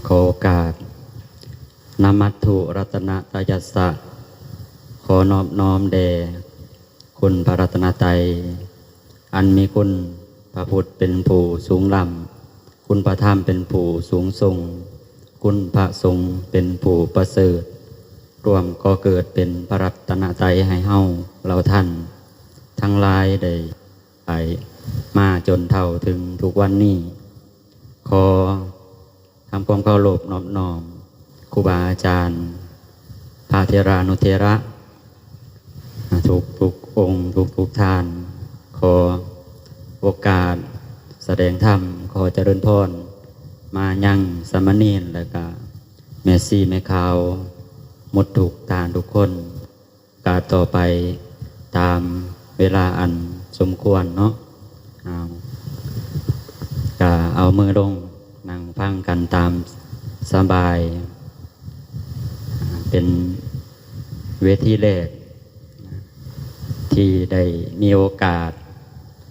ຂໍໂອກາດນະມັດຖຸລັດຕະນະຕະຍັດສະ ຂໍນອບນ້ອມແດ່ຄຸນພະລັດຕະນະໄຕ ອັນມີຄຸນພະພຸດເປັນຜູ້ສູງລ້ຳ, ຄຸນພະທຳເປັນຜູ້ສູງສົ່ງ, ຄຸນພະສົງເປັນຜູ້ປະເສີດ, ລວມກໍເກີດເປັນພະລັດຕະນະໄຕໃຫ້ເຮົາເຫຼົ່າທ່ານທັງຫຼາຍໄດ້ ໄປມາຈົນເທົ່າເຖິງທຸກວັນນີ້ ຂໍທຳຄວາມເຄົາລົບນອບນ້ອມຄູບາອາຈານ ພະເຖລານຸເຖລະ ທຸກໆອົງ ທຸກໆທ່ານ, ຂໍໂອກາດສະແດງທຳ ຂໍຈະເລີນພອນມາຍັງສາມະເນນ ແລະກະແມ່ຊີແມ່ຂາວ ໝົດທຸກທ່ານທຸກຄົນ. ກາດຕໍ່ໄປຕາມເວລາອັນສົມຄວນເນາະ. ເອົາ ກະເອົາມືລົງ ນັ່ງຟັງກັນຕາມສະບາຍ. ເປັນເວທີແລກທີ່ໄດ້ມີໂອກາດ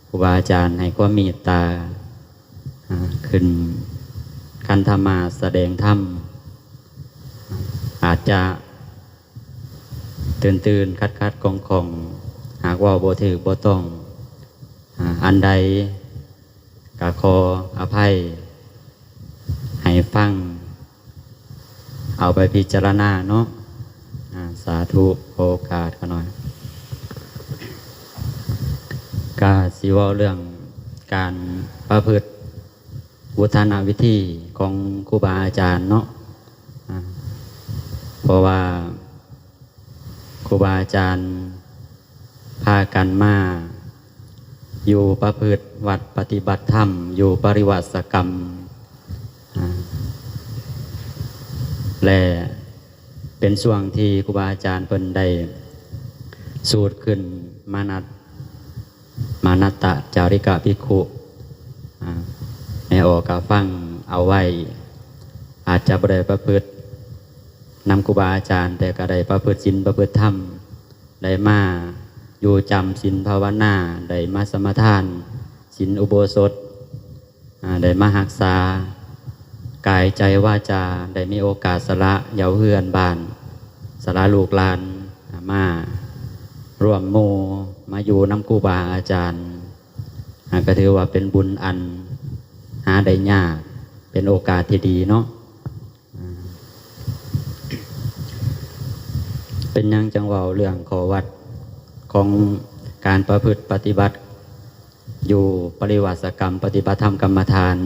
ຄູບາອາຈານໃຫ້ຄວາມເມດຕາ ອາ ຂຶ້ນຄັນທະມາດສະແດງທຳ ອາດຈະຕື່ນໆ ຂັດໆ ຂ້ອງໆ ຫາກເວົ້າບໍ່ຖືກບໍ່ຕ້ອງ ອາ ອັນໃດ ກະຂໍອະໄພໃຫ້ຟັງ ເອົາໄປພິຈາລະນາເນາະ. ອາ ສາທຸ ຂໍໂອກາດຂ້ານ້ອຍ ກະຊິເວົ້າເລື່ອງການປະພຶດວຸດທະນະວິທີຂອງຄູບາອາຈານເນາະ. ອາ ເພາະວ່າ ຄູບາອາຈານພາກັນມາຢູ່ປະພຶດວັດປະຕິບັດທຳ ຢູ່ປະລິວາສະກຳ ອາ ແລະ ເປັນຊ່ວງທີ່ຄູບາອາຈານເພິ່ນໄດ້ສູດຂຶ້ນມານັດ ມານັດຕະຈາລິກະພິກຂຸ ອາ ແມ່ອອກກະຟັງເອົາໄວ້ ອາດຈະບໍ່ໄດ້ປະພຶດນຳຄູບາອາຈານ ແຕ່ກະໄດ້ປະພຶດສິນປະພຶດທຳ ໄດ້ມາຢູ່ຈຳສິນພາວະນາ ໄດ້ມາສະມາທານສິນອຸໂບສົດ ອາ ໄດ້ມາຮັກສາກາຍໃຈວາຈາ ໄດ້ມີໂອກາດສະຫຼະເຍົາເຮືອນບ້ານ ສະຫຼະລູກຫຼານ ອາ ມາຮ່ວມໝູ່ ມາຢູ່ນຳຄູບາອາຈານ ອາ ກະຖືວ່າເປັນບຸນອັນຫາໄດ້ຍາກ ເປັນໂອກາດທີ່ດີເນາະ. ອາ ເປັນຫຍັງຈັ່ງເວົ້າເລື່ອງຂໍ້ວັດຂອງການປະພຶດປະຕິບັດ ຢູ່ປະລິວາສະກຳປະຕິບັດທຳກຳມະຖານ?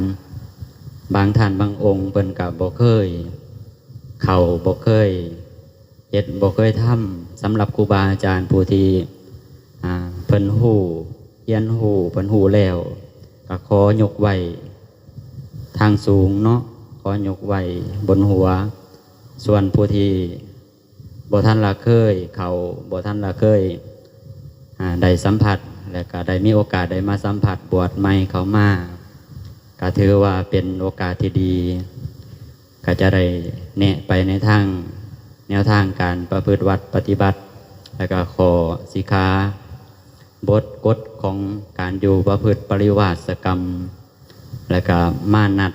ບາງທ່ານບາງອົງເພິ່ນກະບໍ່ເຄີຍເຂົ້າ ບໍ່ເຄີຍເຮັດ ບໍ່ເຄີຍທຳ. ສຳລັບຄູບາອາຈານຜູ້ທີ່ ອາ ເພິ່ນຮູ້ ຮຽນຮູ້ ເພິ່ນຮູ້ແລ້ວ ກະຂໍຍົກໄວ້ທາງສູງເນາະ ຂໍຍົກໄວ້ບົນຫົວ. ສ່ວນຜູ້ທີ່ ບໍ່ທັນລະເຄີຍເຂົ້າ ບໍ່ທັນລະເຄີຍ ອາ ໄດ້ສຳຜັດ ແລະກະໄດ້ມີໂອກາດໄດ້ມາສຳຜັດ ບວດໃໝ່ເຂົ້າມາ ກະຖືວ່າເປັນໂອກາດທີ່ດີ ກະຈະໄດ້ແນະໄປໃນທາງ ແນວທາງການປະພຶດວັດປະຕິບັດ ແລະກະຂໍ້ສິກຂາບົດກົດຂອງການຢູ່ປະພຶດປະລິວາສະກຳ ແລະກະມານັດ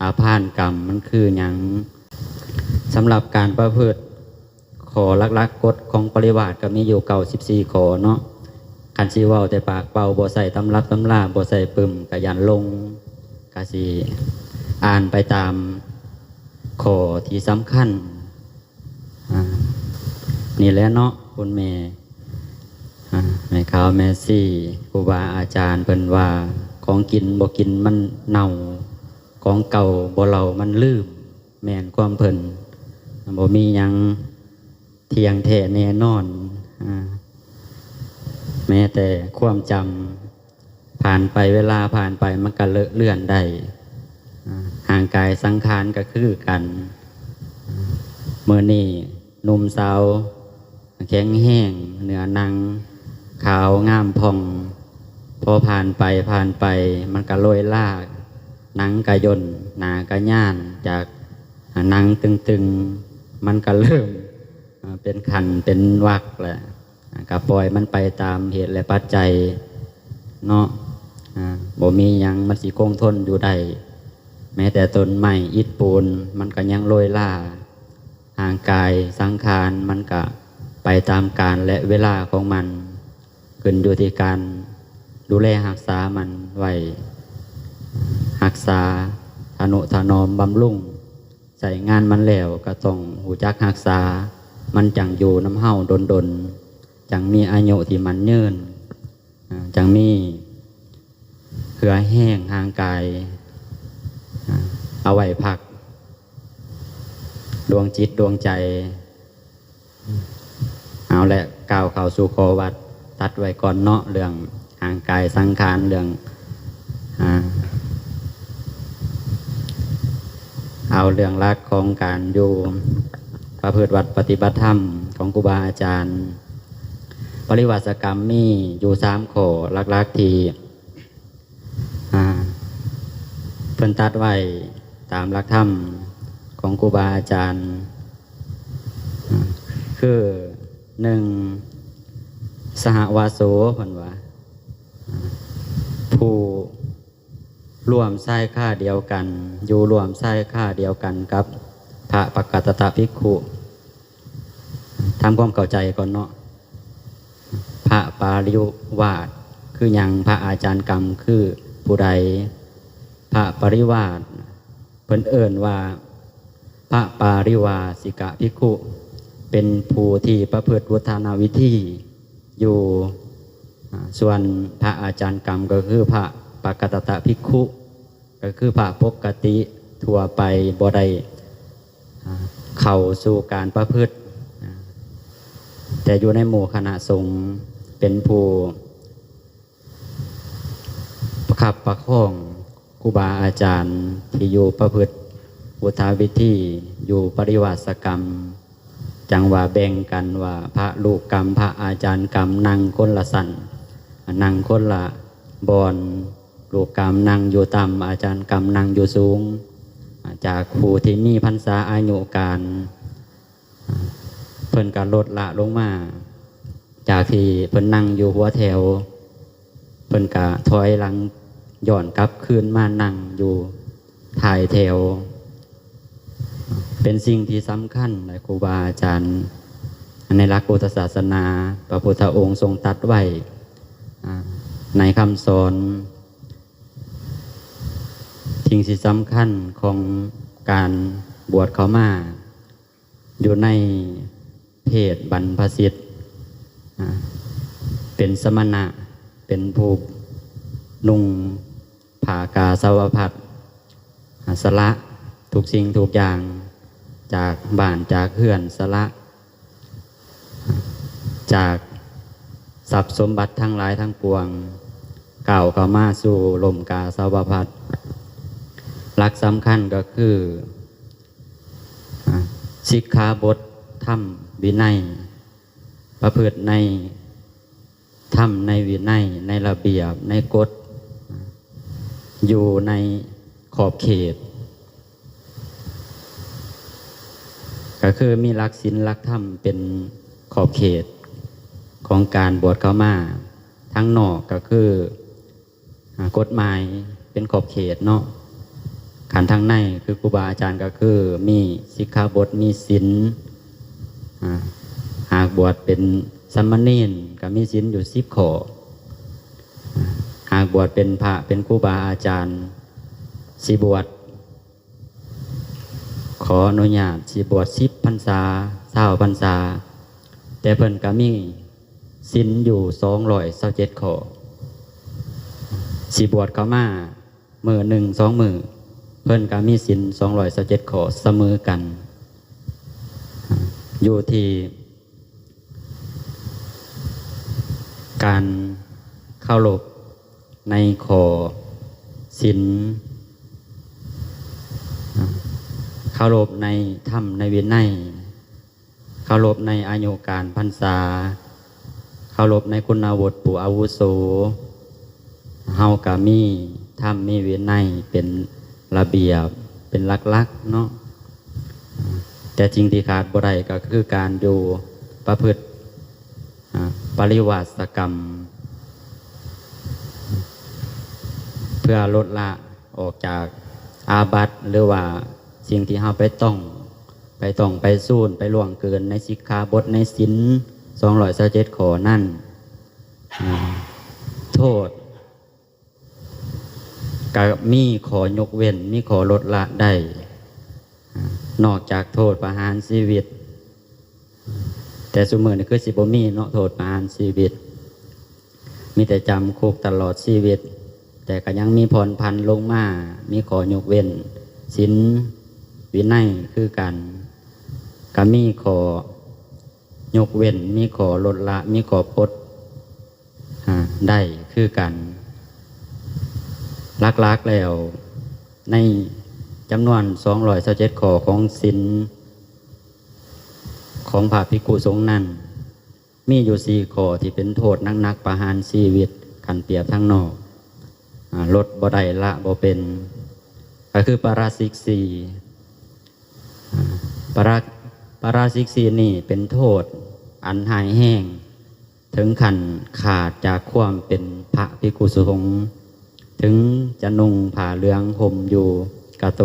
ອາພານກຳ ມັນຄືຫຍັງ? ສຳລັບການປະພຶດ ຂໍ້ຫຼັກໆກົດຂອງປະລິວາດກະມີຢູ່ເກົ້າສິບສີ່ຂໍ້ເນາະ. ຄັນຊິເວົ້າແຕ່ປາກເປົ່າ ບໍ່ໃຊ້ຕຳລັບຕຳລາ ບໍ່ໃຊ້ປຶ້ມ ກະຢ້ານຫຼົງ ກະຊິອ່ານໄປຕາມຂໍ້ທີ່ສຳຄັນ. ອາ ນີ້ແຫຼະເນາະ ຄຸນແມ່ ອາ ແມ່ຂາວແມ່ຊີ ຄູບາອາຈານເພິ່ນວ່າ ຂອງກິນບໍ່ກິນມັນເນົ່າ ຂອງເກົ່າບໍ່ເລົ່າມັນລືມ. ແມ່ນຄວາມເພິ່ນ ບໍ່ມີຫຍັງທ່ຽງແທ້ແນ່ນອນ ອາ ແມ້ແຕ່ຄວາມຈຳ ຜ່ານໄປ ເວລາຜ່ານໄປ ມັນກະເລາະເລືອນໄດ້ ອາ ຮ່າງກາຍສັງຂານກະຄືກັນ ອາ ມື້ນີ້ໜຸ່ມສາວ ແຂງແຮງ ເນື້ອໜັງຂາວງາມຜ່ອງ ພໍຜ່ານໄປ ຜ່ານໄປ ມັນກະໂລຍລາ ໜັງກະຫຍົ່ນ ໜ້າກະຍານ ຈາກໜັງຕຶງໆ ມັນກະເລີ່ມ ເປັນຂັ້ນເປັນວັກແຫຼະ ກະປ່ອຍມັນໄປຕາມເຫດ ແລະ ປັດໄຈເນາະ ອາ ບໍ່ມີຫຍັງມັນຊິຄົງທົນຢູ່ໄດ້ ແມ້ແຕ່ຕົ້ນໄມ້ອິດປູນ ມັນກໍຍັງໂລຍລາ. ຮ່າງກາຍສັງຂານ ມັນກໍໄປຕາມການ ແລະ ເວລາຂອງມັນ, ຂຶ້ນຢູ່ທີ່ການດູແລຮັກສາມັນໄວ້, ຮັກສາ, ທະນຸຖະໜອມ, ບຳລຸງ, ໃຊ້ງານມັນແລ້ວກໍຕ້ອງຮູ້ຈັກຮັກສາ, ມັນຈັ່ງຢູ່ນຳເຮົາດົນໆ, ຈັ່ງມີອາຍຸທີ່ໝັ້ນຍືນ, ອາ, ຈັ່ງມີເຫື່ອແຮງຮ່າງກາຍ, ອາ, ເອົາໄວ້ພັກດວງຈິດດວງໃຈ. ເອົາແຫຼະ, ກ້າວເຂົ້າສູ່ຂໍ້ວັດ, ຕັດໄວ້ກ່ອນເນາະ, ເລື່ອງຮ່າງກາຍສັງຂານ, ເລື່ອງ, ອາ, ເອົາເລື່ອງຫຼັກຂອງການຢູ່ປະພຶດວັດປະຕິບັດທຳຂອງຄູບາອາຈານ. ປະລິວາສກຳມີຢູ່ສາມຂໍ້ຫຼັກໆ ທີ່ ອາ ເພິ່ນຕັດໄວ້ຕາມຫຼັກທຳຂອງຄູບາອາຈານ ອາ ຄື ໜຶ່ງ ສະຫະວາໂສ ເພິ່ນວ່າ ອາ ຜູ້ລວມຊາຍຄາດຽວກັນ, ຢູ່ລວມຊາຍຄາດຽວກັນກັບພະປະກະຕະຕະພິກຂຸ. ທຳຄວາມເຂົ້າໃຈກ່ອນເນາະ. ພະປາລິວາດຄືຫຍັງ? ພະອາຈານກຳຄືຜູ້ໃດ? ພະປາລິວາດ ເພິ່ນເອີ້ນວ່າພະປາລິວາສິກະພິກຂຸ, ເປັນຜູ້ທີ່ປະພຶດວຸດທະນະວິທີຢູ່. ອາ ສ່ວນພະອາຈານກຳກໍຄືພະປະກະຕະຕະພິກຂຸ, ກໍຄືພະປົກກະຕິທົ່ວໄປ, ບໍ່ໄດ້ ອາ ເຂົ້າສູ່ການປະພຶດ, ອາ ແຕ່ຢູ່ໃນໝູ່ຄະນະສົງ ເປັນຜູ້ປະຄັບປະຄອງຄູບາອາຈານທີ່ຢູ່ປະພຶດວຸດທະວິທີ ຢູ່ປະລິວາສກຳ. ຈັ່ງວ່າແບ່ງກັນວ່າພະລູກກຳ ພະອາຈານກຳ ນັ່ງຄົນລະຊັ້ນ, ນັ່ງຄົນລະບ່ອນ, ລູກກຳນັ່ງຢູ່ຕ່ຳ ອາຈານກຳນັ່ງຢູ່ສູງ. ຈາກຜູ້ທີ່ມີພັນສາອາຍຸການ ເພິ່ນກໍລົດລະລົງມາ, ຈາກທີ່ເພິ່ນນັ່ງຢູ່ຫົວແຖວ ເພິ່ນກະຖອຍຫຼັງຍ້ອນກັບຄືນມານັ່ງຢູ່ທ້າຍແຖວ. ເປັນສິ່ງທີ່ສຳຄັນ ແລະ ຄູບາອາຈານໃນຫຼັກພຸດທະສາສະໜາ ພະພຸດທະອົງຊົງຕັດໄວ້ ອາ ໃນຄຳສອນ ສິ່ງທີ່ສຳຄັນຂອງການບວດເຂົ້າມາ ຢູ່ໃນເພດບັນພະສິດ ອາ ເປັນສະມະນະ ເປັນຜູ້ນຸ່ງຜ້າກາສາວະພັດ ອາ ສະຫຼະທຸກສິ່ງທຸກຢ່າງ ຈາກບ້ານຈາກເຮືອນ ສະຫຼະຈາກຊັບສົມບັດທັງຫຼາຍທັງປວງ ກ້າວເຂົ້າມາສູ່ຮົ່ມກາສາວະພັດ. ຫຼັກສຳຄັນກໍຄື ອາ ສິກຂາບົດທຳວິໄນ, ປະພຶດໃນທຳໃນວິໄນ, ໃນລະບຽບ, ໃນກົດ, ຢູ່ໃນຂອບເຂດ, ກໍຄືມີຫຼັກສິນຫຼັກທຳເປັນຂອບເຂດຂອງການບວດເຂົ້າມາ. ທາງນອກກໍຄື ອາ ກົດໝາຍເປັນຂອບເຂດເນາະ. ຄັນທາງໃນຄືຄູບາອາຈານກໍຄືມີສິກຂາບົດ ມີສິນ, ອາ ຫາກບວດເປັນສາມະເນນກໍມີສິນຢູ່ສິບຂໍ້, ຫາກບວດເປັນພະເປັນຄູບາອາຈານ ຊິບວດ ຂໍອະນຸຍາດ ຊິບວດສິບພັນສາ ຊາວພັນສາ, ແຕ່ເພິ່ນກໍມີສິນຢູ່ສອງຮ້ອຍຊາວເຈັດຂໍ້. ຊິບວດເຂົ້າມາມື້ໜຶ່ງສອງມື້ ເພິ່ນກໍມີສິນສອງຮ້ອຍຊາວເຈັດຂໍ້ສະເໝີກັນ. ຢູ່ທີ່ ການເຄົາລົບໃນຂໍ້ສິນ, ເຄົາລົບໃນທຳໃນວິໄນ, ເຄົາລົບໃນອາຍຸການພັນສາ, ເຄົາລົບໃນຄຸນນະວຸດຜູ້ອາວຸໂສ, ເຮົາກະມີທຳມີວິໄນເປັນລະບຽບ ເປັນຫຼັກໆເນາະ. ແຕ່ສິ່ງທີ່ຂາດບໍ່ໄດ້ກໍຄືການຢູ່ປະພຶດ ອາ ປະລິວາສະກຳ ເພື່ອລົດລະອອກຈາກ ອາບັດ ຫຼືວ່າສິ່ງທີ່ເຮົາໄປຕ້ອງ ໄປຕ້ອງໄປສູນ ໄປລ່ວງເກີນໃນສິກຂາບົດ ໃນສິນສອງຮ້ອຍຊາວເຈັດຂໍ້ນັ້ນ ອາ ໂທດ ກໍມີຂໍ້ຍົກເວັ້ນ ມີຂໍ້ລົດລະໄດ້ ນອກຈາກໂທດປະຫານຊີວິດ. ແຕ່ຊຸມື້ນີ້ຄືຊິບໍ່ມີເນາະ ໂທດປະຫານຊີວິດ ມີແຕ່ຈຳຄຸກຕະຫຼອດຊີວິດ, ແຕ່ກໍຍັງມີຜ່ອນຜັນລົງມາ ມີຂໍ້ຍົກເວັ້ນ ສິນວິໄນຄືກັນ ກໍມີຂໍ້ຍົກເວັ້ນ ມີຂໍ້ລົດລະ ມີຂໍ້ປົດ ອາ ໄດ້ຄືກັນ. ຫຼັກໆແລ້ວ ໃນຈຳນວນສອງຮ້ອຍຊາວເຈັດຂໍ້ຂອງສິນຂອງພະພິກຂຸສົງນັ້ນ ມີຢູ່ສີ່ຂໍ້ທີ່ເປັນໂທດໜັກໆ ປະຫານຊີວິດ ຄັນປຽບທາງນອກ ອາ ລົດບໍ່ໄດ້ ລະບໍ່ເປັນ ກໍຄືປາຣາຊິກສີ່ ອາ ປາຣາ ປາຣາຊິກສີ່ນີ້ເປັນໂທດອັນຮ້າຍແຮງ ເຖິງຂັ້ນຂາດຈາກຄວາມເປັນພະພິກຂຸສົງ ເຖິງຈະນຸ່ງຜ້າເຫຼືອງຫົ່ມຢູ່ກະໂຕ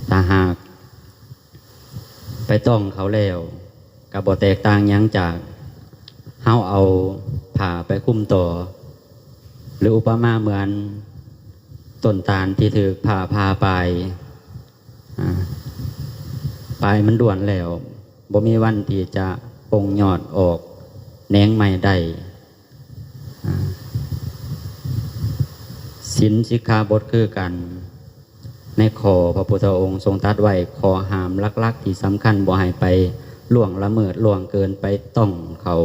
ຖ້າຫາກໄປຕ້ອງເຂົາແລ້ວ ກໍບໍ່ແຕກຕ່າງຫຍັງຈາກເຮົາເອົາຜ້າໄປຄຸມຕໍ ຫຼື ອຸປະມາເໝືອນຕົ້ນຕານທີ່ຖືກຟ້າຜ່າປາຍ ອາ ປາຍມັນດ້ວນແລ້ວ ບໍ່ມີວັນທີ່ຈະປົ່ງຍອດອອກແໜງໃໝ່ໄດ້. ອາ ສິນສິກຂາບົດຄືກັນ ໃນຂໍ້ພະພຸດທະອົງຊົງຕັດໄວ້ ຂໍ້ຫ້າມຫຼັກໆທີ່ສຳຄັນບໍ່ໃຫ້ໄປລ່ວງລະເມີດ ລ່ວງເກີນ ໄປຕ້ອງເຂົາ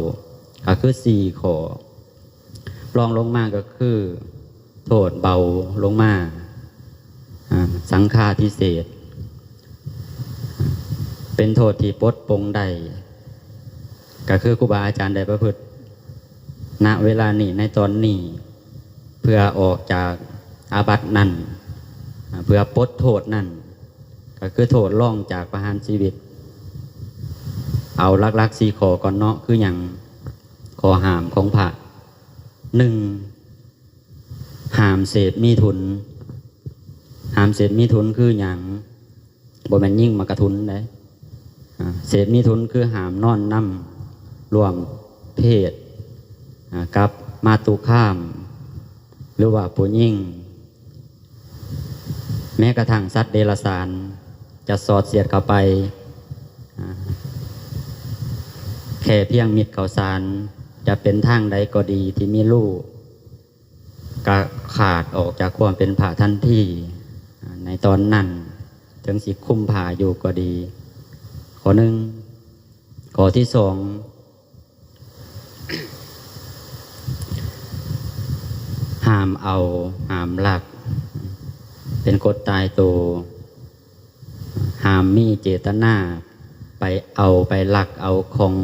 ກໍຄືສີ່ຂໍ້. ລອງລົງມາກໍຄືໂທດເບົາລົງມາ ອາ ສັງຄາທິເສດ ເປັນໂທດທີ່ປົດປົງໄດ້ ກໍຄືຄູບາອາຈານໄດ້ປະພຶດນະເວລານີ້ ໃນຕອນນີ້ ເພື່ອອອກຈາກອາບັດນັ້ນ ອາ ເພື່ອປົດໂທດນັ້ນ ກໍຄືໂທດລອງຈາກປະຫານຊີວິດ. ເອົາຫຼັກໆສີ່ຂໍ້ກ່ອນເນາະ ຄືຫຍັງ? ຂໍ້ຫ້າມຂອງພະ ໜຶ່ງ ຫ້າມເສບມີທຸນ. ຫ້າມເສບມີທຸນຄືຫຍັງ? ບໍ່ແມ່ນຍິງໝາກກະທຸນເດ້. ອາ ເສບມີທຸນຄືຫ້າມນອນນຳ ຮ່ວມເພດ ອາ ກັບມາຕຸຄາມ ຫຼືວ່າຜູ້ຍິງ. ແມ້ກະທັ່ງສັດເດຍລະສານຈະສອດສຽດເຂົ້າໄປ ອາ ແຄ່ພຽງມິດເຂົ້າສານ ຈະເປັນທາງໃດກໍດີທີ່ມີຮູ ກະຂາດອອກຈາກຄວາມເປັນພະທັນທີ ໃນຕອນນັ້ນ ເຖິງຊິຄຸມຜ້າຢູ່ກໍດີ ຂໍ້ໜຶ່ງ. ຂໍ້ທີສອງ ຫ້າມເອົາ ຫ້າມລັກ ເປັນກົດຕາຍໂຕ. ຫ້າມມີເຈດຕະນາໄປເອົາ ໄປລັກເອົາຂອງ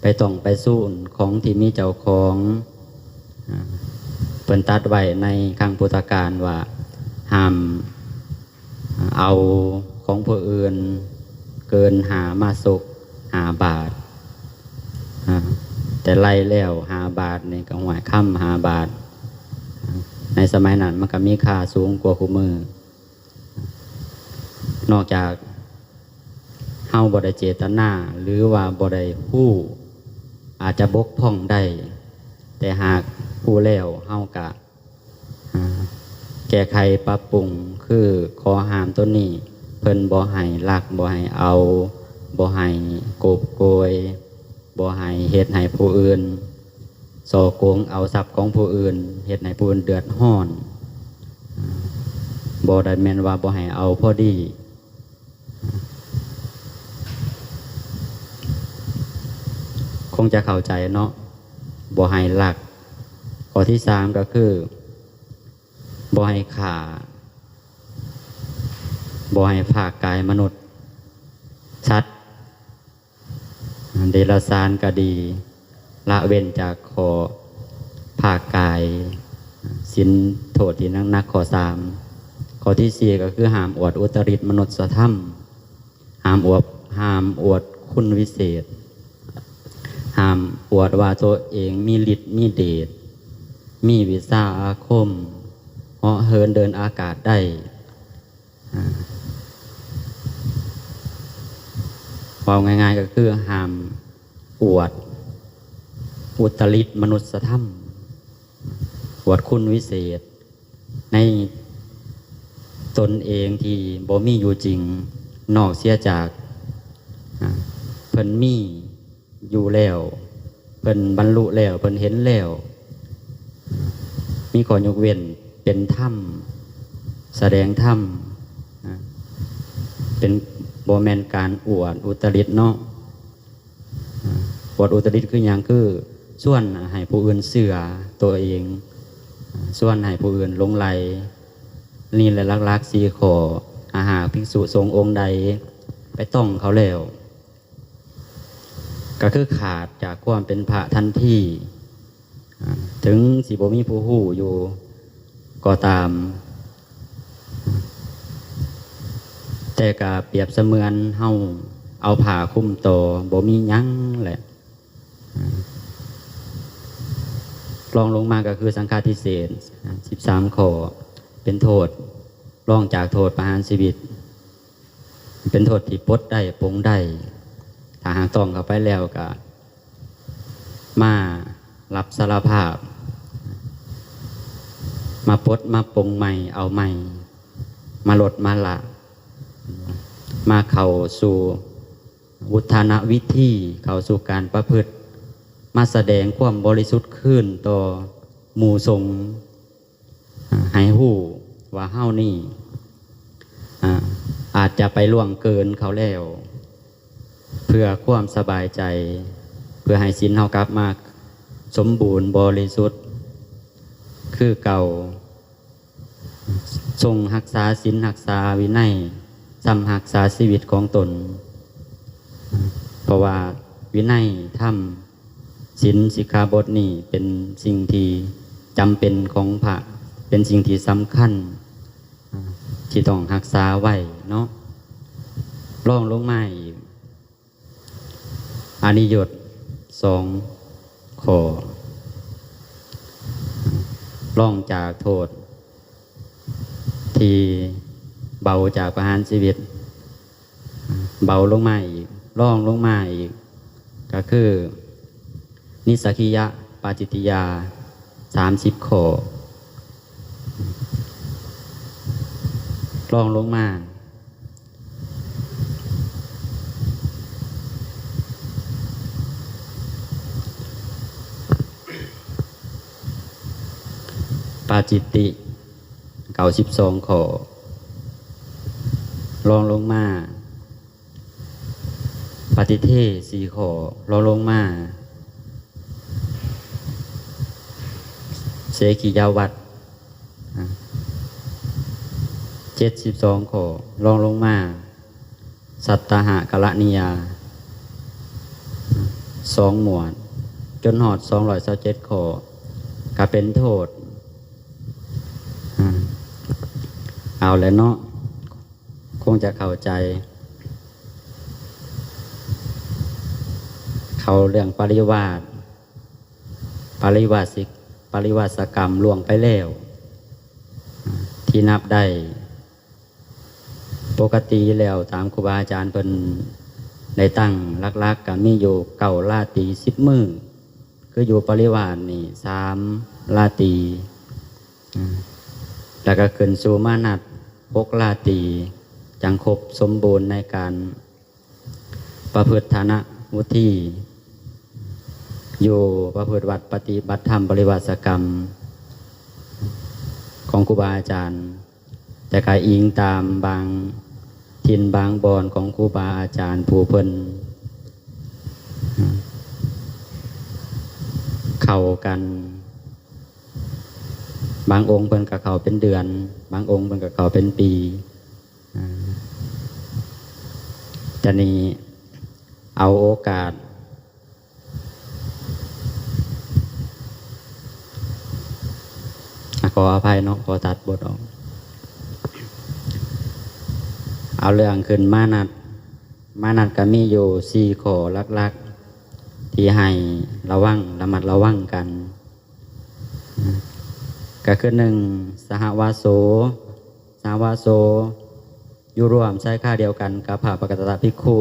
ໄປຕ້ອງໄປສູນຂອງທີ່ມີເຈົ້າຂອງ. ອາ ເພິ່ນຕັດໄວ້ໃນຄັ້ງພຸດທະການວ່າ ຫ້າມເອົາຂອງຜູ້ອື່ນເກີນຫ້າມາສົກ ຫ້າບາດ. ອາ ແຕ່ໄລ່ແລ້ວຫ້າບາດນີ້ກໍຫ້ວຍຄຳຫ້າບາດ ໃນສະໄໝນັ້ນມັນກໍມີຄ່າສູງກວ່າຄູ່ມື້. ນອກຈາກເຮົາບໍ່ໄດ້ເຈດຕະນາ ຫຼືວ່າບໍ່ໄດ້ຮູ້ ອາດຈະບົກຜ່ອງໄດ້, ແຕ່ຫາກຮູ້ແລ້ວເຮົາກະ ອາ ແກ້ໄຂປັບປຸງ ຄືຂໍ້ຫ້າມໂຕນີ້ ເພິ່ນບໍ່ໃຫ້ລັກ ບໍ່ໃຫ້ເອົາ ບໍ່ໃຫ້ໂກບໂກຍ ບໍ່ໃຫ້ເຮັດໃຫ້ຜູ້ອື່ນສໍ້ໂກງເອົາຊັບຂອງຜູ້ອື່ນ ເຮັດໃຫ້ຜູ້ອື່ນເດືອດຮ້ອນ. ບໍ່ໄດ້ແມ່ນວ່າບໍ່ໃຫ້ເອົາພໍດີ. ຄົງຈະເຂົ້າໃຈເນາະ ບໍ່ໃຫ້ລັກ. ຂໍ້ທີສາມກໍຄື ບໍ່ໃຫ້ຂ້າ ບໍ່ໃຫ້ພາກກາຍມະນຸດ ສັດ ເດຍລະສານກໍດີ ລະເວັ້ນຈາກຂໍ້ພາກກາຍ ສິນໂທດທີ່ໜັກໆ ຂໍ້ສາມ. ຂໍ້ທີສີ່ກໍຄືຫ້າມອວດອຸດຕະລິດມະນຸດສະທຳ ຫ້າມອວດ ຫ້າມອວດຄຸນວິເສດ ຫ້າມອວດວ່າໂຕເອງມີລິດມີເດດ ມີວິຊາອາຄົມ ເຫາະເຫີນເດີນອາກາດໄດ້. ອາ ເວົ້າງ່າຍໆກໍຄືຫ້າມອວດອຸດຕະລິດມະນຸດສະທຳ, ອວດຄຸນວິເສດໃນຕົນເອງທີ່ບໍ່ມີຢູ່ຈິງ, ນອກເສຍຈາກ ອາ ເພິ່ນມີ ຢູ່ແລ້ວ, ເພິ່ນບັນລຸແລ້ວ, ເພິ່ນເຫັນແລ້ວ, ມີຂໍ້ຍົກເວັ້ນ, ເປັນທຳ, ສະແດງທຳ, ເປັນ, ບໍ່ແມ່ນການອວດອຸດຕະລິດເນາະ. ອາ ອວດອຸດຕະລິດຄືຫຍັງ? ຄືຊວນໃຫ້ຜູ້ອື່ນເຊື່ອໂຕເອງ, ອາ ຊວນໃຫ້ຜູ້ອື່ນຫຼົງໄຫຼ. ນີ້ແຫຼະຫຼັກໆສີ່ຂໍ້. ຖ້າຫາກພິກສຸສົງອົງໃດໄປຕ້ອງເຂົາແລ້ວ, ກໍຄືຂາດຈາກຄວາມເປັນພະທັນທີ. ອາ ເຖິງຊິບໍ່ມີຜູ້ຮູ້ຢູ່ກໍຕາມ, ແຕ່ກໍປຽບສະເໝືອນເຮົາເອົາຜ້າຄຸມຕໍ່, ບໍ່ມີຫຍັງແຫຼະ. ອາ ລອງລົງມາກໍຄືສັງຄາທິເສດ ອາ ສິບສາມຂໍ້, ເປັນໂທດ, ລອງຈາກໂທດປະຫານຊີວິດ. ເປັນໂທດທີ່ປົດໄດ້ປົງໄດ້. ຖ້າຫາກຕ້ອງເຂົ້າໄປແລ້ວກໍມາຮັບສາລະພາບ, ມາປົດມາປົງໃໝ່ເອົາໃໝ່, ມາລົດມາລະ, ມາເຂົ້າສູ່ວຸດທານະວິທີ, ເຂົ້າສູ່ການປະພຶດ, ມາສະແດງຄວາມບໍລິສຸດຄືນຕໍ່ໝູ່ສົງ. ໃຫ້ຮູ້ວ່າເຮົານີ້ ອາ ອາດຈະໄປລ່ວງເກີນເຂົາແລ້ວ, ເພື່ອຄວາມສະບາຍໃຈ, ເພື່ອໃຫ້ສິນເຮົາກັບມາສົມບູນບໍລິສຸດຄືເກົ່າ, ຊົງຮັກສາສິນ, ຮັກສາວິໄນ, ຊ້ຳຮັກສາຊີວິດຂອງຕົນ, ເພາະວ່າວິໄນທຳ ສິນສິກຂາບົດນີ້ເປັນສິ່ງທີ່ຈຳເປັນຂອງພະ, ເປັນສິ່ງທີ່ສຳຄັນ ອາ ທີ່ຕ້ອງຮັກສາໄວ້ເນາະ. ລອງລົງມາອີກ ອະນິຍົດສອງຂໍ້, ລອງຈາກໂທດທີ່ເບົາຈາກປະຫານຊີວິດ. ເບົາລົງມາອີກ, ລອງລົງມາອີກ ກໍຄືນິດສັກກິຍະປາຈິດຕິຍາ ສາມສິບຂໍ້, ລອງລົງມາ ປາຈິດຕິ ເກົ້າສິບສອງຂໍ້, ລອງລົງມາ ປະຕິເທດ ສີ່ຂໍ້, ລອງລົງມາ ເສກິຍະວັດ ເຈັດສິບສອງຂໍ້, ລອງລົງມາ ສັດຕະຫະກະລະນິຍາ ສອງໝວດ ຈົນຮອດສອງຮ້ອຍຊາວເຈັດຂໍ້ ກໍເປັນໂທດ. ອາ ເອົາແຫຼະເນາະ, ຄົງຈະເຂົ້າໃຈ. ເຂົ້າເລື່ອງປະລິວາດ, ປະລິວາສິກ, ປະລິວາສະກຳລ່ວງໄປແລ້ວ ທີ່ນັບໄດ້ ປົກກະຕິແລ້ວຕາມຄູບາອາຈານເພິ່ນໄດ້ຕັ້ງຫຼັກໆ ກໍມີຢູ່ເກົ້າລາຕີສິບມື້, ຄືຢູ່ປະລິວາດນີ້ສາມລາຕີ, ອາ ແລ້ວກໍຂຶ້ນສູ່ມານັດຫົກລາຕີ, ຈັ່ງຄົບສົມບູນໃນການ ປະພຶດທານະວຸດທີ ຢູ່ປະພຶດວັດປະຕິບັດທຳປະລິວາສະກຳຂອງຄູບາອາຈານ, ແຕ່ກະອີງຕາມບາງຖິ່ນບາງບ່ອນຂອງຄູບາອາຈານຜູ້ເພິ່ນເຂົ້າກັນ, ບາງອົງເພິ່ນກະເຂົ້າເປັນເດືອນ, ບາງອົງເພິ່ນກະເຂົ້າເປັນປີ. ອາ ຈະນີ້ເອົາໂອກາດ ອາ ຂໍອະໄພເນາະ, ຂໍຕັດບົດອອກ. ເອົາເລື່ອງຂຶ້ນມານັດ, ມານັດກະມີຢູ່ສີ່ຂໍ້ຫຼັກໆ ທີ່ໃຫ້ລະວັງ, ລະມັດລະວັງກັນ. ກໍຄື ໜຶ່ງ ສະຫະວາໂສ ສະຫະວາໂສ ຢູ່ຮ່ວມຊາຍຄາດຽວກັນກັບພະປະກະຕະພິກຂຸ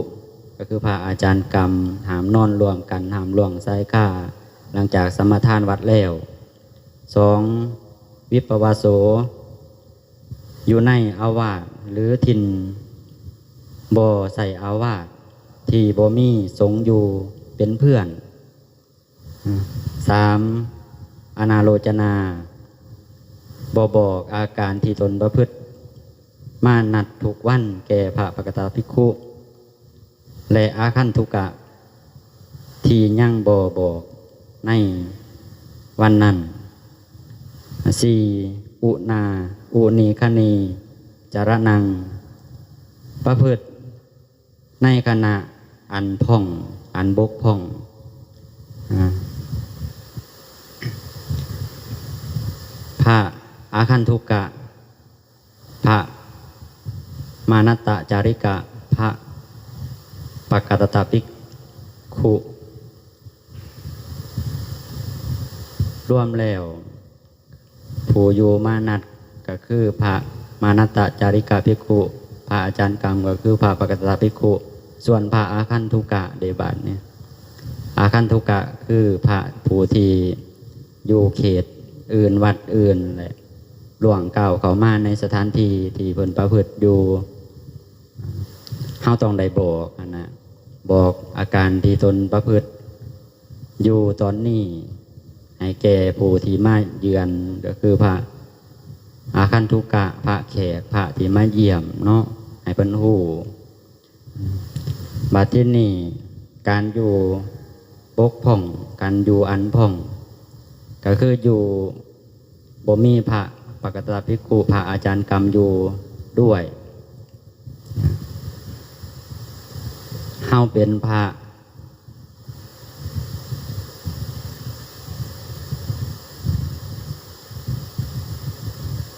ກໍຄືພະອາຈານກຳ ຫ້າມນອນຮ່ວມກັນ ຫ້າມລ່ວງຊາຍຄາ ຫຼັງຈາກສະມາທານວັດແລ້ວ. ສອງ ວິປະວາໂສ ຢູ່ໃນອາວາດ ຫຼື ຖິ່ນບໍ່ໃສ່ອາວາດ ທີ່ບໍ່ມີສົງຢູ່ເປັນເພື່ອນ. ສາມ ອະນາໂລຈະນາ ບໍ່ບອກອາການທີ່ຕົນປະພຶດມານັດທຸກວັນແກ່ພະປະກະຕະພິກຂຸ ແລະ ອາຄັນທຸກະ ທີ່ຍັງບໍ່ບອກໃນວັນນັ້ນ. ສີ່ ອຸນາ ອຸນີຄະນີຈະລະນັງ ປະພຶດ ໃນຂະນະອັນຜ່ອງ ອັນບົກຜ່ອງ. ອາ ພະອາຄັນທຸກະ ພະມານັດຕະຈາລິກະ ພະປະກະຕະຕະພິກຂຸ ລວມແລ້ວ ຜູ້ຢູ່ມານັດກໍຄືພະມານັດຕະຈາລິກະພິກຂຸ, ພະອາຈານກຳກໍຄືພະປະກະຕະພິກຂຸ, ສ່ວນພະອາຄັນທຸກະເດບາດນີ້, ອາຄັນທຸກະຄືພະຜູ້ທີ່ຢູ່ເຂດອື່ນ ວັດອື່ນ ແລະ ລ່ວງກ້າວເຂົ້າມາໃນສະຖານທີ່ທີ່ເພິ່ນປະພຶດຢູ່. ເຮົາຕ້ອງໄດ້ບອກຫັ້ນນະ, ບອກອາການທີ່ຕົນປະພຶດ ຢູ່ຕອນນີ້ໃຫ້ແກ່ຜູ້ທີ່ມາເຢືອນ ກໍຄືພະອາຄັນທຸກະ, ພະແຂກ, ພະທີ່ມາຢ້ຽມເນາະ, ໃຫ້ເພິ່ນຮູ້. ບັດທີນີ້ ການຢູ່ບົກຜ່ອງ, ການຢູ່ອັນຜ່ອງ ກໍຄືຢູ່ບໍ່ມີພະປະກະຕະພິກຂຸ, ພະອາຈານກຳຢູ່ດ້ວຍ. ເຮົາເປັນພະ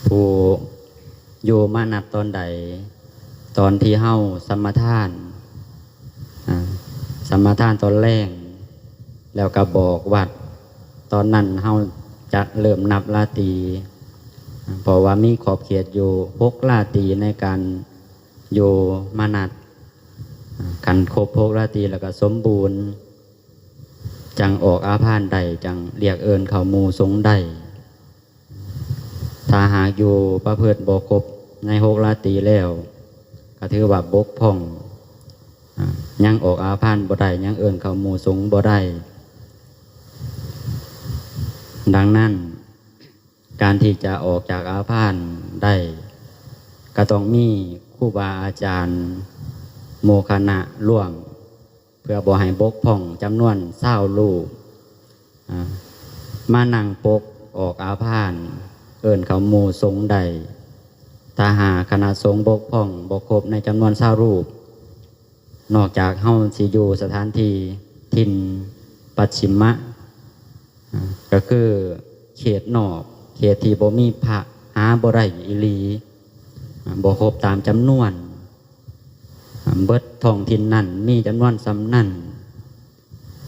ຜູ້ຢູ່ມານັດຕອນໃດ? ຕອນທີ່ເຮົາສະມາທານ, ອາ, ສະມາທານຕອນແລງ ແລ້ວກໍບອກວັດ, ຕອນນັ້ນເຮົາຈະເລີ່ມນັບລາຕີ, ເພາະວ່າມີຂອບເຂດຢູ່ຫົກລາຕີໃນການ ຢູ່ມານັດ, ຄັນຄົບຫົກລາຕີແລ້ວກໍສົມບູນ, ຈັ່ງອອກອາພານໄດ້, ຈັ່ງລຽກເອີ້ນເຂົ້າໝູ່ສົງໄດ້. ຖ້າຫາກຢູ່ປະພຶດບໍ່ຄົບໃນຫົກລາຕີແລ້ວ, ກໍຖືວ່າບົກຜ່ອງ, ຍັງອອກອາພານບໍ່ໄດ້, ຍັງເອີ້ນເຂົ້າໝູ່ສົງບໍ່ໄດ້. ດັ່ງນັ້ນ, ການທີ່ຈະອອກຈາກອາພານໄດ້ ກໍຕ້ອງມີຄູບາອາຈານໂມຄະນະຮ່ວມ ເພື່ອບໍ່ໃຫ້ບົກຜ່ອງຈຳນວນຊາວຮູບ, ອາ, ມານັ່ງປົກອອກອາພານ, ເອີ້ນເຂົ້າໝູ່ສົງໄດ້. ຖ້າຫາກຄະນະສົງບົກຜ່ອງບໍ່ຄົບໃນຈຳນວນຊາວຮູບ, ນອກຈາກເຮົາຊິຢູ່ສະຖານທີ່ຖິ່ນປັດຊິມະ, ອາ, ກໍຄືເຂດນອກ, ເຂດທີ່ບໍ່ມີພະ, ຫາບໍ່ໄດ້ອີ່ຫຼີ, ອາ, ບໍ່ຄົບຕາມຈຳນວນ, ອາ, ເບິດທ້ອງຖິ່ນນັ້ນມີຈຳນວນສ່ຳນັ້ນ,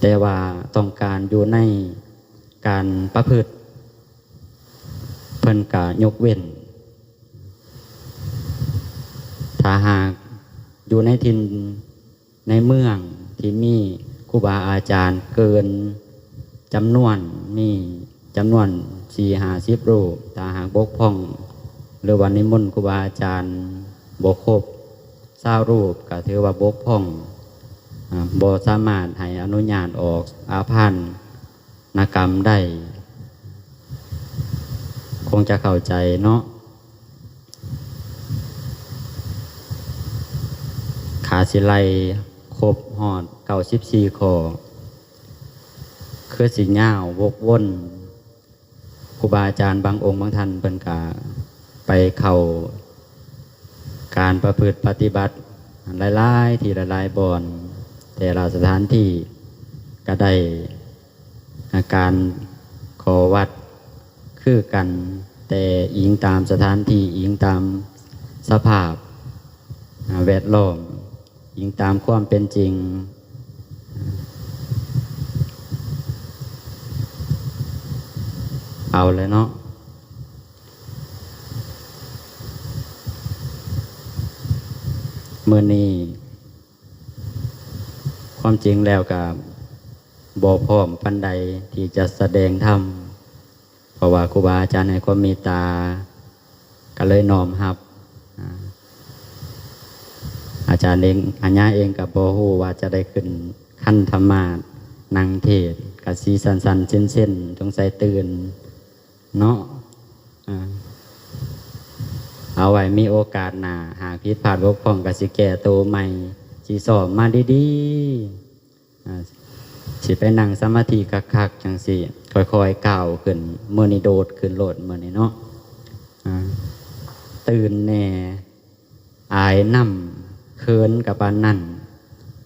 ແຕ່ວ່າຕ້ອງການຢູ່ໃນການປະພຶດ, ເພິ່ນກະຍົກເວັ້ນ. ຖ້າຫາກຢູ່ໃນຖິ່ນໃນເມືອງທີ່ມີຄູບາອາຈານເກີນຈຳນວນ, ມີຈຳນວນສີ່ຫ້າສິບຮູບ, ຖ້າຫາກບົກຜ່ອງ ຫຼືວ່ານິມົນຄູບາອາຈານບໍ່ຄົບຊາວຮູບ, ກໍຖືວ່າບົກຜ່ອງ, ອາ, ບໍ່ສາມາດໃຫ້ອະນຸຍາດອອກອາພານ ນະກຳໄດ້ ຄົງຈະເຂົ້າໃຈເນາະ. ຂ້າຊິໄລ່ຄົບຮອດເກົ້າສິບສີ່ຂໍ້ ຄືຊິຍາວວົກວົນ. ຄູບາອາຈານບາງອົງບາງທ່ານເພິ່ນກະໄປເຂົ້າການປະພຶດປະຕິບັດຫຼາຍໆທີ່ຫຼາຍໆບ່ອນ, ແຕ່ລະສະຖານທີ່ກະໄດ້ ອາ ການຂໍວັດຄືກັນ, ແຕ່ອີງຕາມສະຖານທີ່, ອີງຕາມສະພາບ ອາ ແວດລ້ອມ, ອີງຕາມຄວາມເປັນຈິງ. ເອົາແຫຼະເນາະ, ມື້ນີ້ຄວາມຈິງແລ້ວກໍບໍ່ພ້ອມປານໃດທີ່ຈະສະແດງທຳ ເພາະວ່າຄູບາອາຈານໃຫ້ຄວາມເມດຕາ ກໍເລີຍນ້ອມຮັບ. ອາ ອາຈານເອງ ອາຍາເອງກໍບໍ່ຮູ້ວ່າຈະໄດ້ຂຶ້ນຄັນທະມາດນັ່ງເທດ ກໍຊິສັ່ນໆເຊັນໆ ສົງໄສຕື່ນ ເນາະ ອາ ເອົາໄວ້ມີໂອກາດໜ້າ ຫາກຜິດພາດບົກຜ່ອງກໍຊິແກ້ໂຕໃໝ່ ຊິຊ້ອມມາດີໆ ອາ ຊິໄປນັ່ງສະມາທິຄັກໆ ຈັ່ງຊີ້ ຄ່ອຍໆກ້າວຂຶ້ນ. ມື້ນີ້ໂດດຂຶ້ນໂລດ ມື້ນີ້ເນາະ ອາ ຕື່ນແດ່ ອາຍນຳ ເຂີນກໍປານນັ້ນ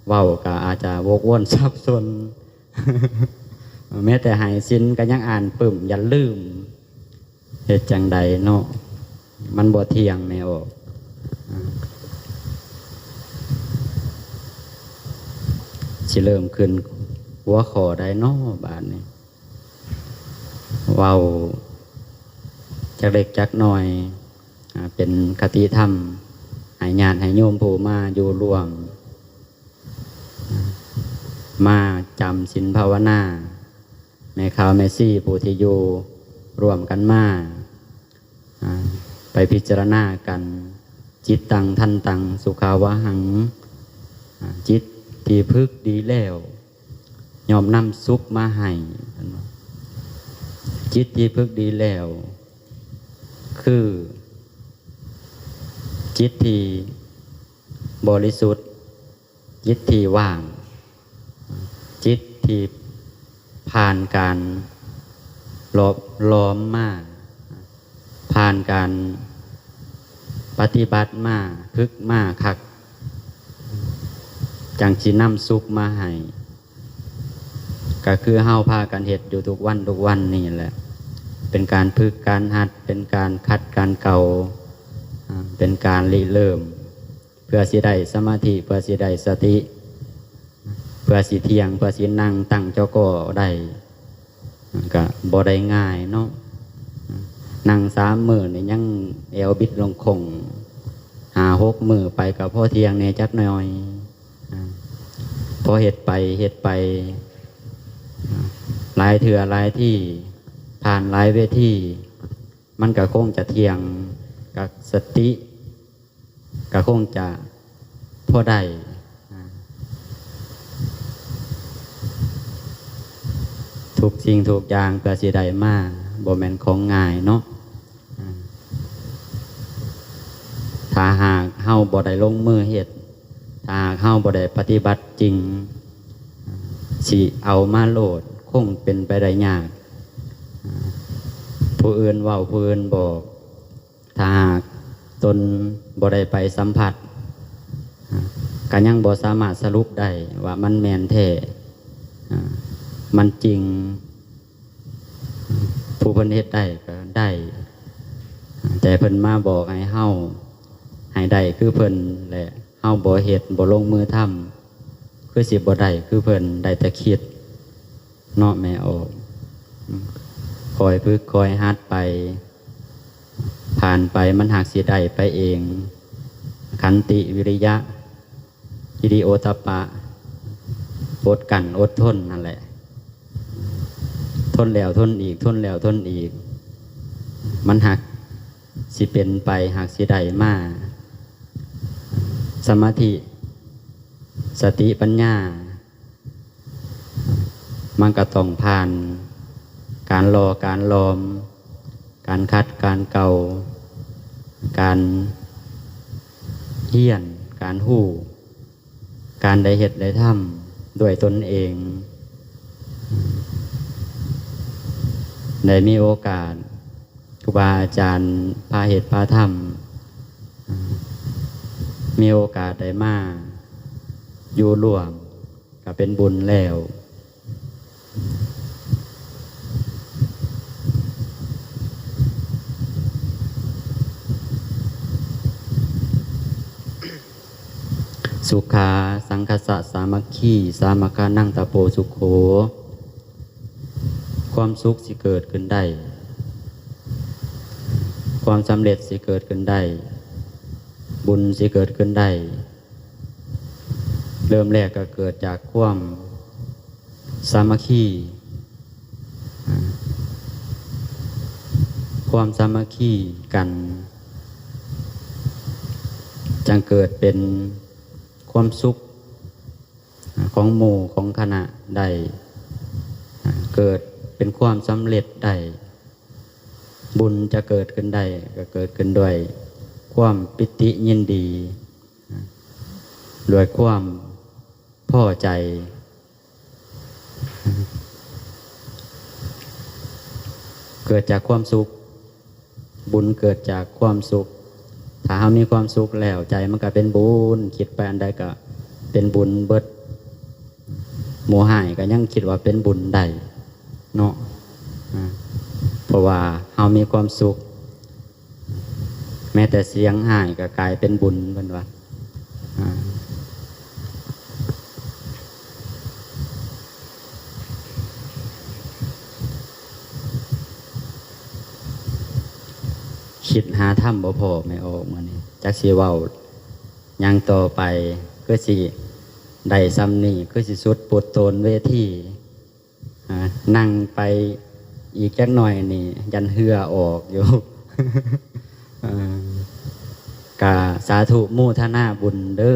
ເວົ້າກໍອາດຈະວົກວົນສັບສົນ ແມ້ແຕ່ໃຫ້ສິນກໍຍັງອ່ານປຶ້ມ ຢ້ານລືມ ເຮັດຈັ່ງໃດເນາະ ມັນບໍ່ທ່ຽງແມ່ອອກ. ຊິເລີ່ມຂຶ້ນຫົວຂໍ້ໃດເນາະບາດນີ້? ເວົ້າຈັກເລັກຈັກນ້ອຍ ອາ ເປັນຄະຕິທຳໃຫ້ຍາດໃຫ້ໂຍມຜູ້ມາຢູ່ຮ່ວມ ມາຈຳສິນພາວະນາ ແມ່ຂ່າວແມ່ຊີຜູ້ທີ່ຢູ່ຮ່ວມກັນມາ ອາ ໄປພິຈາລະນາກັນ ຈິດຕັງທັນຕັງສຸຂາວະຫັງ ອາ ຈິດທີ່ຝຶກດີແລ້ວ ຍ່ອມນຳສຸກມາໃຫ້. ເພິ່ນວ່າ ຈິດທີ່ຝຶກດີແລ້ວ ຄືຈິດທີ່ບໍລິສຸດ ຈິດທີ່ວ່າງ ຈິດທີ່ຜ່ານການຫຼອບຫຼອມມາ ຜ່ານການປະຕິບັດມາ ຝຶກມາຄັກ ຈັ່ງຊິນຳສຸກມາໃຫ້ ກໍຄືເຮົາພາກັນເຮັດຢູ່ທຸກວັນ ທຸກວັນນີ້ແຫຼະ ເປັນການຝຶກການຫັດ ເປັນການຂັດການເກົາ ອາ ເປັນການລິເລີ່ມ ເພື່ອຊິໄດ້ສະມາທິ ເພື່ອຊິໄດ້ສະຕິ ເພື່ອຊິທ່ຽງ ເພື່ອຊິນັ່ງຕັ້ງຈໍກໍໄດ້ ມັນກະບໍ່ໄດ້ງ່າຍເນາະ ນັ່ງສາມມື້ນີ້ຍັງແອວບິດລົງຄົງ ຫ້າຫົກມື້ໄປກໍພໍທ່ຽງແດ່ຈັກໜ້ອຍ. ອາ ພໍເຮັດໄປ ເຮັດໄປ ອາ ຫຼາຍເທື່ອຫຼາຍທີ ຜ່ານຫຼາຍເວທີ ມັນກໍຄົງຈະທ່ຽງ ກໍສະຕິ ກໍຄົງຈະພໍໄດ້ ອາ ທຸກສິ່ງທຸກຢ່າງເພື່ອຊິໄດ້ມາ ບໍ່ແມ່ນຂອງງ່າຍເນາະ ອາ ຖ້າຫາກເຮົາບໍ່ໄດ້ລົງມືເຮັດ ຖ້າຫາກເຮົາບໍ່ໄດ້ປະຕິບັດຈິງ ຊິເອົາມາໂລດ ຄົງເປັນໄປໄດ້ຍາກ ອາ ຜູ້ອື່ນເວົ້າ ຜູ້ອື່ນບອກ ຖ້າຫາກຕົນບໍ່ໄດ້ໄປສຳຜັດ ກໍຍັງບໍ່ສາມາດສະຫຼຸບໄດ້ວ່າມັນແມ່ນແທ້ ມັນຈິງ ຜູ້ເພິ່ນເຮັດໄດ້ກໍໄດ້ ແຕ່ເພິ່ນມາບອກໃຫ້ເຮົາໃຫ້ໄດ້ຄືເພິ່ນ ແລະ ເຮົາບໍ່ເຮັດ ບໍ່ລົງມືທຳ ຄືຊິບໍ່ໄດ້ຄືເພິ່ນ ໄດ້ແຕ່ຄິດ ເນາະແມ່ອອກ ອືມ ຄ່ອຍຝຶກຄ່ອຍຫັດໄປ ຜ່ານໄປມັນຫາກຊິໄດ້ໄປເອງ ຂັນຕິ ວິລິຍະ ຫິລິໂອດຕະປະ ອົດກັ້ນອົດທົນນັ້ນແຫຼະ ທົນແລ້ວທົນອີກ ທົນແລ້ວທົນອີກ ມັນຫາກຊິເປັນໄປ ຫາກຊິໄດ້ມາ ສະມາທິ ສະຕິ ປັນຍາ ມັນກໍຕ້ອງຜ່ານການຫຼໍ່ການຫຼອມ ການຂັດການເກົາ ການຮຽນ ການຮູ້ ການໄດ້ເຮັດໄດ້ທຳດ້ວຍຕົນເອງ ໄດ້ມີໂອກາດ ຄູບາອາຈານພາເຮັດພາທຳ ມີໂອກາດໄດ້ມາຢູ່ຮ່ວມ ກໍເປັນບຸນແລ້ວ. ສຸຂາສັງຄັດສະສາມັກຄີ ສາມັກຄານັງຕະໂປສຸໂຂ ຄວາມສຸກຊິເກີດຂຶ້ນໄດ້ ຄວາມສຳເລັດຊິເກີດຂຶ້ນໄດ້ ບຸນຊິເກີດຂຶ້ນໄດ້ ເລີ່ມແລກກໍເກີດຈາກຄວາມສາມັກຄີ ອາ ຄວາມສາມັກຄີກັນ ຈັ່ງເກີດເປັນຄວາມສຸກ ອາ ຂອງໝູ່ຂອງຄະນະໄດ້ ອາ ເກີດເປັນຄວາມສຳເລັດໄດ້. ບຸນຈະເກີດຂຶ້ນໄດ້ ກໍເກີດຂຶ້ນດ້ວຍຄວາມປີຕິຍິນດີ ອາ ດ້ວຍຄວາມພໍໃຈ ເກີດຈາກຄວາມສຸກ. ບຸນເກີດຈາກຄວາມສຸກ. ຖ້າເຮົາມີຄວາມສຸກແລ້ວ ໃຈມັນກໍເປັນບຸນ, ຄິດໄປອັນໃດກໍເປັນບຸນເບິດ. ໝູ່ຮ້າຍກໍຍັງຄິດວ່າເປັນບຸນໄດ້ເນາະ ອາ ເພາະວ່າເຮົາມີຄວາມສຸກ. ແມ້ແຕ່ສຽງຮ້າຍກໍກາຍເປັນບຸນ ເພິ່ນວ່າ ອາ ຄິດຫາທຳບໍ່ພໍ ແມ່ອອກມື້ນີ້ ຈັກຊິເວົ້າຫຍັງຕໍ່ໄປ ຄືຊິໄດ້ສ່ຳນີ້ ຄືຊິສຸດປຸດໂຕນເວທີ. ອາ ນັ່ງໄປອີກຈັກໜ້ອຍນີ້ ຢ້ານເຫື່ອອອກຢູ່ ເອີ ກະສາທຸໂມທະນາບຸນເດີ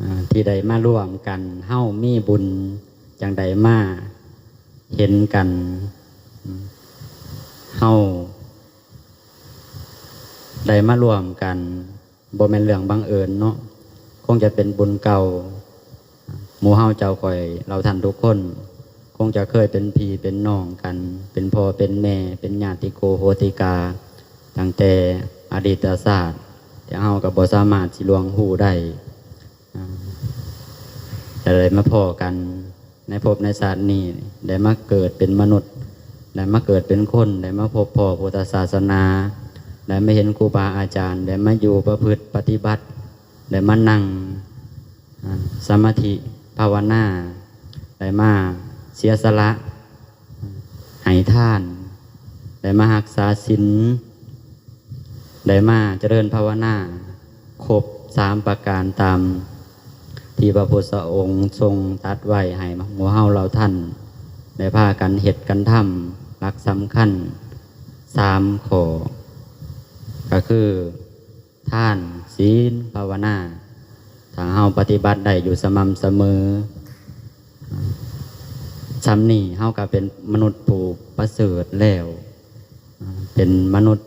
ອາ ທີ່ໄດ້ມາລວມກັນ. ເຮົາມີບຸນຈັ່ງໄດ້ມາເຫັນກັນ ເຮົາໄດ້ມາລວມກັນ ບໍ່ແມ່ນເລື່ອງບັງເອີນເນາະ ຄົງຈະເປັນບຸນເກົ່າ. ໝູ່ເຮົາເຈົ້າຂ້ອຍເຫຼົ່າທ່ານທຸກຄົນ ຄົງຈະເຄີຍເປັນພີ່ເປັນນ້ອງກັນ ເປັນພໍ່ເປັນແມ່ ເປັນຍາຕິໂກໂຫຕິກາ ຕັ້ງແຕ່ອະດີດຕະຊາດ ແຕ່ເຮົາກໍບໍ່ສາມາດຊິລ່ວງຮູ້ໄດ້. ອາ ຈະໄດ້ມາພໍ້ກັນໃນພົບໃນຊາດນີ້ ໄດ້ມາເກີດເປັນມະນຸດ ໄດ້ມາເກີດເປັນຄົນ ໄດ້ມາພົບພໍ້ພຸດທະສາສະໜາ ໄດ້ມາເຫັນຄູບາອາຈານ ໄດ້ມາຢູ່ປະພຶດປະຕິບັດ ໄດ້ມານັ່ງ ອາ ສະມາທິພາວະນາ ໄດ້ມາເສຍສະຫຼະ ໃຫ້ທານ ໄດ້ມາຮັກສາສິນ ໄດ້ມາຈະເລີນພາວະນາຄົບສາມປະການຕາມທີ່ພະພຸດທະອົງຊົງຕັດໄວ້ໃຫ້ໝູ່ເຮົາເຫຼົ່າທ່ານໄດ້ພາກັນເຮັດກັນທຳ. ຫຼັກສຳຄັນສາມຂໍ້ ກໍຄື ທານ ສິນ ພາວະນາ ຖ້າເຮົາປະຕິບັດໄດ້ຢູ່ສະໝ່ຳສະເໝີ ສ່ຳນີ້ເຮົາກໍເປັນມະນຸດຜູ້ປະເສີດແລ້ວ ເປັນມະນຸດ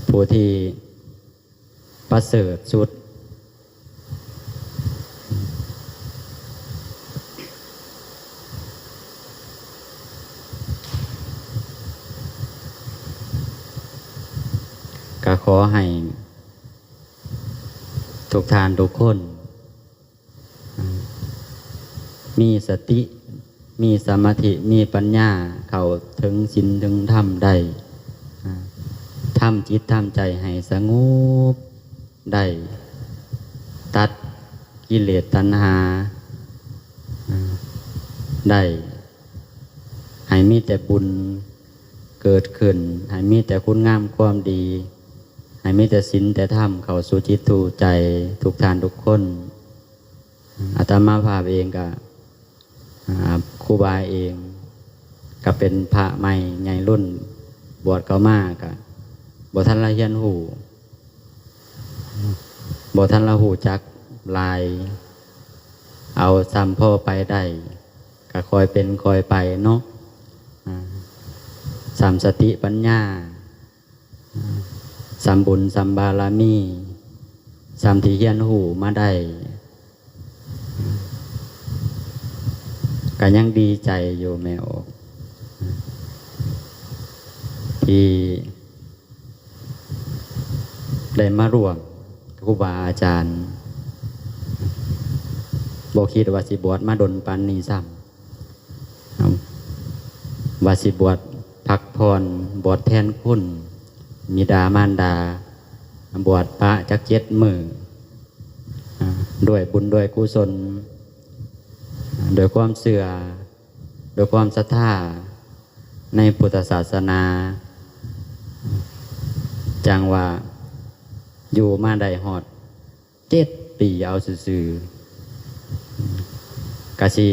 ຜູ້ທີ່ປະເສີດສຸດ. ກໍຂໍໃຫ້ທຸກທ່ານທຸກຄົນ ມີສະຕິ ມີສະມາທິ ມີປັນຍາ ເຂົ້າເຖິງສິນເຖິງທຳໄດ້ ທຳຈິດທຳໃຈໃຫ້ສະຫງົບໄດ້ ຕັດກິເລດຕັນຫາໄດ້ ໃຫ້ມີແຕ່ບຸນເກີດຂຶ້ນ ໃຫ້ມີແຕ່ຄຸນງາມຄວາມດີ ໃຫ້ມີແຕ່ສິນແຕ່ທຳເຂົ້າສູ່ຈິດສູ່ໃຈທຸກທ່ານທຸກຄົນ. ອາດຕະມາພາບເອງກະ ອາ ຄູບາເອງກະເປັນພະໃໝ່ໃຫຍ່ລຸ້ນ ບວດເຂົ້າມາກະບໍ່ທັນລະຮຽນຮູ້ ບໍ່ທັນລະຮູ້ຈັກຫຼາຍ ເອົາສ່ຳພໍໄປໄດ້ ກະຄ່ອຍເປັນຄ່ອຍໄປເນາະ ອາ ສ່ຳສະຕິປັນຍາ ສ່ຳບຸນສ່ຳບາລະມີ ສ່ຳທີ່ຮຽນຮູ້ມາໄດ້ ກະຍັງດີໃຈຢູ່ແມ່ອອກ ທີ່ໄດ້ມາຮ່ວມຄູບາອາຈານ ບໍ່ຄິດວ່າຊິບວດມາດົນປານນີ້ຊ້ຳ. ວ່າຊິບວດພັກຜ່ອນ ບວດແທນຄຸນມິດາມານດາ ບວດປະຈັກເຈັດມື້ ອາ ດ້ວຍບຸນດ້ວຍກຸສົນ ອາ ດ້ວຍຄວາມເຊື່ອ ດ້ວຍຄວາມສັດທາໃນພຸດທະສາສະໜາ ຈັ່ງວ່າຢູ່ມາໄດ້ຮອດ ເຈັດປີເອົາຊື່ໆ ກະຊິ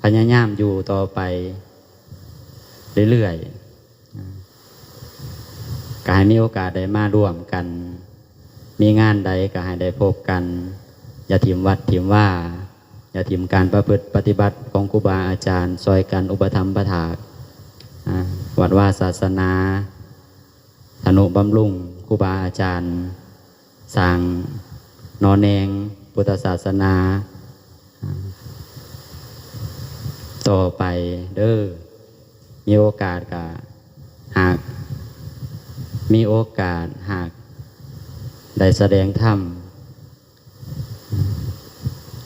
ພະຍາຍາມຢູ່ຕໍ່ໄປເລື້ອຍໆ ກະໃຫ້ມີໂອກາດໄດ້ມາຮ່ວມກັນ ມີງານໃດກະໃຫ້ໄດ້ພົບກັນ ຢ່າຖິ້ມວັດຖິ້ມວາ ຢ່າຖິ້ມການປະພຶດປະຕິບັດຂອງຄູບາອາຈານ ຊ່ອຍກັນອຸປະຖຳປະຖາກ ອາ ວັດວາສາສະໜາ ທະນຸບຳລຸງຄູບາອາຈານ ສ້າງໜໍ່ແນງພຸດທະສາສະໜາ ອາ ຕໍ່ໄປເດີ້. ມີໂອກາດກະຫາກ ມີໂອກາດຫາກໄດ້ສະແດງທຳ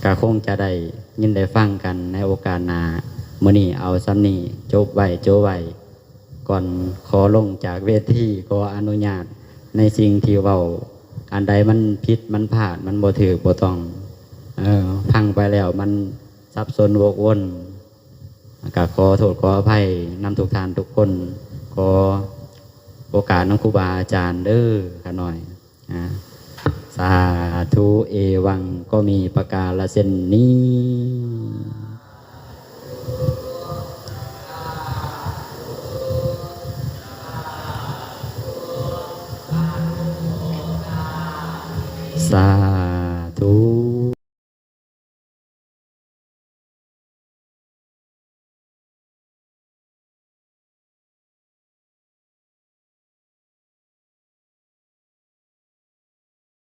ກະຄົງຈະໄດ້ຍິນໄດ້ຟັງກັນໃນໂອກາດໜ້າ. ມື້ນີ້ເອົາສ່ຳນີ້ ຈົບໄວ້ ໂຈະໄວ້ກ່ອນ ຂໍລົງຈາກເວທີ ຂໍອະນຸຍາດໃນສິ່ງທີ່ເວົ້າ ອັນໃດມັນຜິດ ມັນພາດ ມັນບໍ່ຖືກ ບໍ່ຕ້ອງ ເອີ ຟັງໄປແລ້ວມັນສັບສົນວົກວົນ ກະຂໍໂທດຂໍອະໄພນຳທຸກທ່ານທຸກຄົນ. ຂໍໂອກາດນຳຄູບາອາຈານເດີ້ ຂ້ານ້ອຍ. ອາ ສາທຸ ເອວັງ ກໍມີປະກາລະເຊັ່ນນີ້.